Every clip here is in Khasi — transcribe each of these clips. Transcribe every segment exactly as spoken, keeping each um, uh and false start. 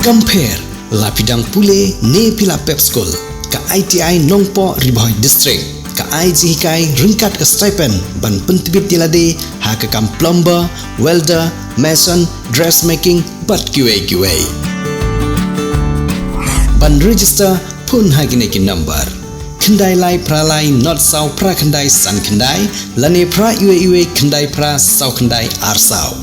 Compare, la phi dang pule ne phi la pep skul, ka I T I Nongpoh Ri Bhoi District ka ai jinghikai ryngkat ka stipend ban pyntbit ïa lade ha ka kam plumber, welder, mason, dressmaking bad kiwei kiwei. Ban register, phone ha kine ki number: khyndai lai phra lai nod saw phra khyndai san khyndai lane phra iwei iwei khyndai phra saw khyndai ar saw.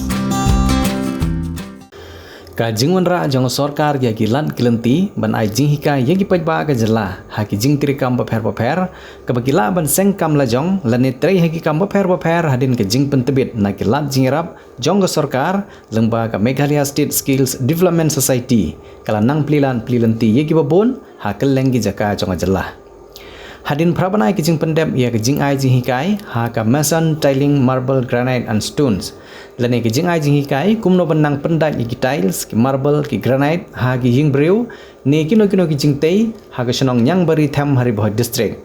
Ka jingwanrah jong ka sorkar ïa ki lad ki lynti ban ai jinghikai ïa ki paidbah ka jylla ha ki jingtrei kam bapher bapher, kaba ki lah ban seng kam lajong lane trei ha ki kam bapher bapher hadien ka jingpyntbit na ki lad jingïarap jong ka sorkar lyngba ka Meghalaya State Skills Development Society, ka la nang plie lad plie lynti ïa kiba bun ha kylleng ki jaka jong ka jylla. Hadien phra bnai ki jingpyndep ïa ka jingai jinghikai ha ka mason, tiling, marble, granite and stones, lane ka jingai jinghikai kumno ban nang pyndait ïa ki tiles, ki marble, ki granite ha ki ïing briew ne kino kino ki jingtei ha ka shnong Niangbari Them ha Ri Bhoi District.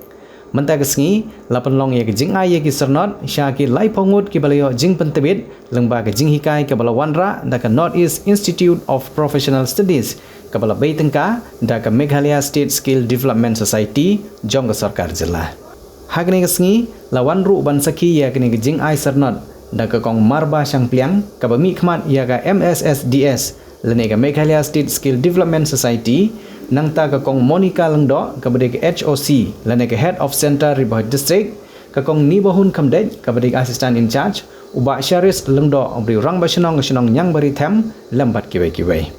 Mynta ka sngi la pynlong ïa ka jingai ïa ki syrnod sha ki laiphew ngut kiba la ïoh jingpyntbit lyngba ka jinghikai kaba la wanrah da ka North East Institute of Professional Studies, kaba la bei tyngka da ka Meghalaya State Skill Development Society jong ka sorkar jylla. Ha kane ka sngi la wan ruh ban sakhi ïa kane ka jingai syrnod da ka Kong Marba Shangpliang, kaba mihkhmat ïa ka M S S D S lane ka Meghalaya State Skill Development Society, nangta ka Kong Monica Lyngdoh, kaba dei ka H O C lane ka Head of Centre, Ri Bhoi District, ka Kong Nibahun Khamdeit, kaba dei ka Assistant in Charge, u Bah Sharis Lyngdoh, u briew rangbah shnong ka shnong Niangbari Them, lem bad kiwei kiwei.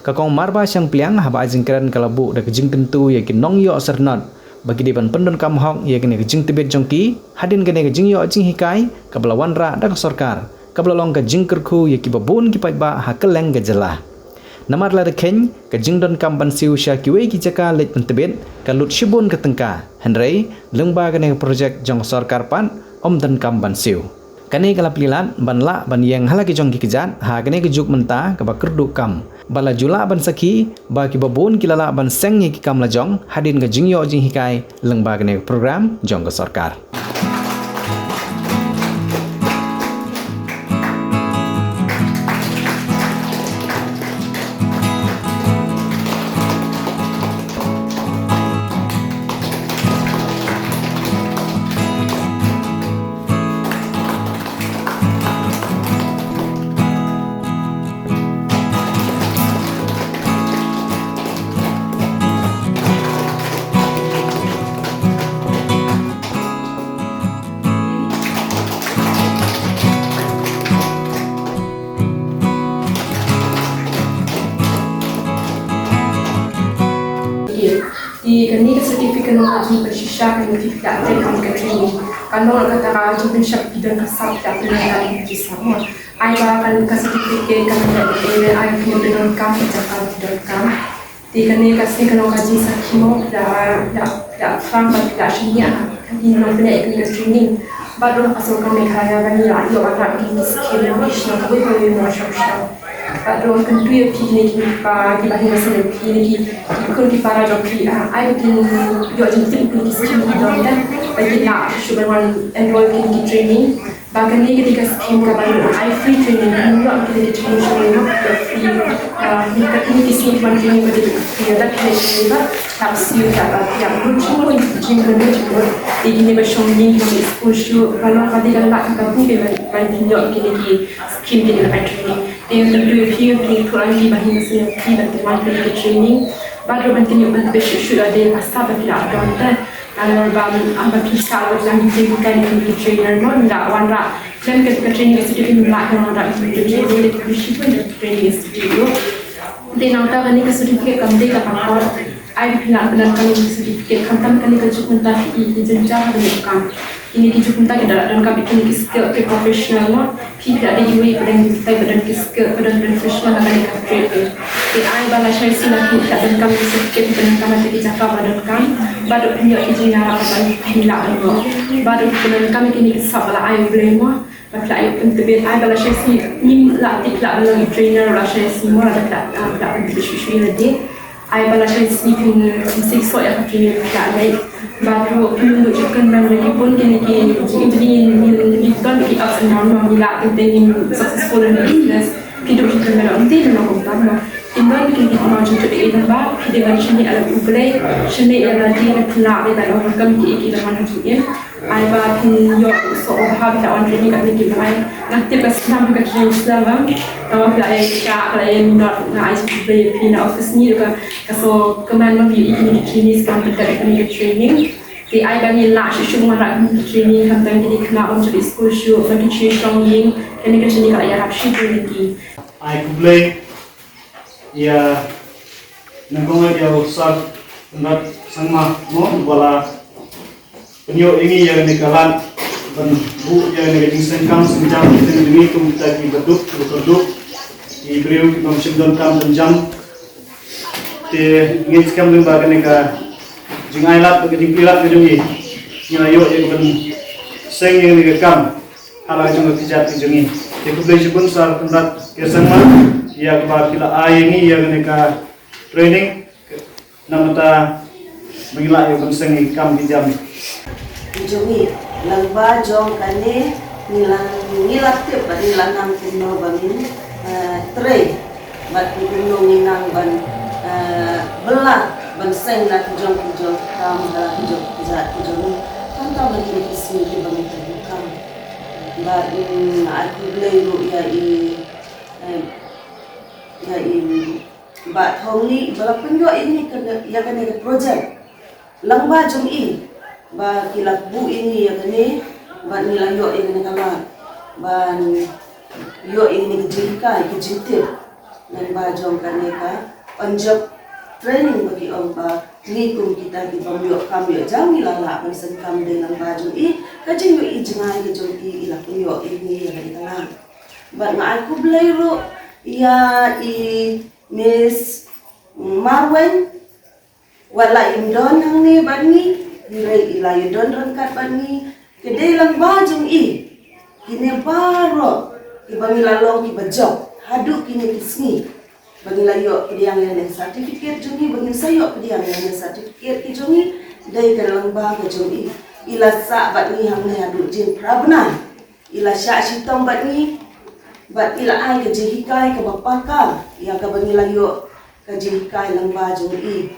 Ka Kong Marba Shangpliang haba ai jingkren ka la buh da ka jingkyntu ïa ki nongïoh syrnod ba ki dei ban pyndonkam hok ïa kane ka jingtbit jong ki hadien kane ka jingïoh jinghikai kaba la wanrah da ka sorkar, kaba la long ka jingkyrkhu ïa kiba bun ki paidbah ha kylleng ka jylla. Namar lada kheiñ, ka jingdonkam ban siew sha kiwei ki jaka leit pyntbit ka lut shibun ka tyngka, hynrei lyngba kane ka projek jong ka sorkar pat ym donkam ban siew. Kane ka la plie lad ban lah ban ïeng ha la ki jong ki kjat ha kane ka juk mynta kaba kyrduh kam, ba la ju lah ban sakhi ba kiba bun ki la lah ban seng ïa ki kam lajong hadien ka jingïoh jinghikai lyngba kane ka program jong ka sorkar. Te kane ka certificate ka long ka jingpynshisha ka jingpynshah ka training. Ka long kata ka jingpynshah ki don ka sap ka pynshah ka jingpynshah mo. Ai ba ka certificate ka pynshah ka training ai ki don kam ka jaka ki don kam. Te kane ka sngi ka long ka jingsakhi mo da da da fang ba da shania ka ki nongpynïaid ka training. Bad ruh ka sorkar Meghalaya ka ngi la ïoh ban rah ka scheme mo, shisha kawei kawei mo sha sha. Bad ruh kyntu ïa phi kine ki pa kiba hima sngewthuh, kine ki ki khun ki para jong phi, ah, ai ba kin ïoh jingtip kine ki scheme ki don, eh, ba kin lah shuh ban wan enroll kine ki training. Ba kane ka dei ka scheme kaba ai free training, kin ïoh kine ki training shuh ban ïoh free, ah, kine ki scheme ban training ba dei free, da kine ki ba tap siew, tap, ah, tap lut shuh ban training ban lut shuh. Dei kine ba shong ïing ki ba school shuh, ba long ba dei ka lad ka buh ba ban ïoh kine ki scheme kine ki training. Te nga kyntu ïa phi, phi, phi, phi, ba hi, ba sngewthuh, phi, ba tymmen, phi, phi, training. Bad ruh ban tynjuh ban tbit shuh shuh lade ka sap ba phi la don te. Nalor ba, ah, ba phi sah ruh lang ki, ki, ki, ki trainer mo, ngi la wanrah lem ka, ka training institute, ngi la wanrah ki, ki, ki, ki, ki, ki, ki training institute ruh. Te nangta kane ka certificate kam dei ka passport. Ai ba phi lah ban donkam ïa ka certificate, khamtam kane ka juk mynta phi i, i jynjar ha kane ka kam. Kine ki juk mynta ki da lah donkam ïa kine ki skill ki professional mo. Phi phi lah dei iwei i ba don ki skill, ba don professional ha kane ka trade. Te ai ba lashai sngi la phi lah donkam ïa ka certificate, phi donkam ïa ki jaka ba donkam. Bad ruh phin ïoh ki jingïarap ba phi lah mo. Bad ruh phin donkam ïa kine ki sap ba la ai U Blei mo. Ba phi lah ïoh pyntbit, ai ba lashai sngi ngim lah tip lah ban long i trainer lashai sngi mo, lada phi lah, ah, phi lah pyntbit shuh shuh ïa lade. Ai ba lashai sngi phin, phin seisoh ïa ka training phi lah leit. Bad ruh phin duh shuh kynmaw lagi pun kine ki jingim jingim ngin, ngin, ngin don ki ups and downs mo, ngi lah teng teng ngin successful in business. Phi duh shuh kynmaw ym dei ban long kumta mo. Te Ngan kyntu ïa phi, ma jong ka ïing ba phi dei ban shaniah ïa U Blei, shaniah ïa lade, na khynnah ruh ban ong kam ki, ki da man ha ki im. Ai ba phin ïoh soh bha ba phi la wan training katne ki lai. Nga tip ba sngewbha ka training sngewbha. Tangba phi la ïa shah, phi la ïa minot, nga ai sha U Blei ïa phi na office ngi ruh ka, ka sngewkmen ba phi ïa kine ki training, sngewbha phi ïa kane ka training. Te ai ba ngin lah shuh shuh wanrah kine ki training, khamtam ki dei khynnah bym ju dei skul shuh, ba ki shu shong ïing, kane ka training ka la ïarap shibun ïa ki. Ai khublei ïa nyngkong ïa u Sir Conrad Sangma mo, ba la pynïoh ïa ngi ïa kane ka lad ban buh ïa kane ka jingseng kam seng jam jong ngi kum kita ki baduk, ki baduk, ki briew ki bym shym don kam don jam. Te ngin skhem lyngba kane ka jingai lad bad ka jingplie lad ka jong ngi, ngi la ïoh ïa ka ban seng ïa kane ka kam ha la ka jong ka kjat ka jong ngi. Te khublei shibun Sir Conrad K Sangma ïa kaba phi la ai ïa ngi ïa kane ka training. Namar ba ngi lah ïa ban seng ïa ki kam ki jam ki jong ngi. Lyngba jong kane ngi la, ngi la tip bad ngi la nang kumno ba ngin, eh, trei bad kumno ngi nang ban, eh, bylla ban seng la ki jong ki jong ki kam, la ki jong ki jat ki jong ngi. Khamtam la ki, ki sngi kiba ngi trei kam. Bad, mm, ai khublei ruh ïa i, eh, ïa i Bah Thongni ba la pynïoh ïa ngi kane, ïa kane ka project lyngba jong i, ba ki la buh ïa ngi ïa kane, ba ngi la ïoh ïa kane ka lad ban ïoh ïa kane ka jinghikai, ka jingtip lyngba jong kane ka on job training ba ki ong ba ngi kum kita ki bym ïoh kam ïoh jam ngi la lah ban seng kam dei lyngba jong i. Ka jingïohi jngai ka jong i, i la pynïoh ïa ngi ïa kane ka lad. Bad nga ai khublei ruh ïa i Miss Marwein, wat la im don hangne bad ngi, hynrei i la ïa don ryngkat bad ngi. Ka dei lyngba jong i kine baroh kiba ngi la long kiba jop haduh kine ki sngi, ba ngi la ïoh pdiang ïa kane certificate jong ngi, ba ngin sa ïoh pdiang ïa kane certificate ki jong ngi. Dei ka lyngba ka jong i. I la sah bad ngi hangne haduh jin phra bnai. I la shah shitom bad ngi bad i la ai ka jinghikai kaba paka ïa kaba ngi la ïoh ka jinghikai lyngba jong i.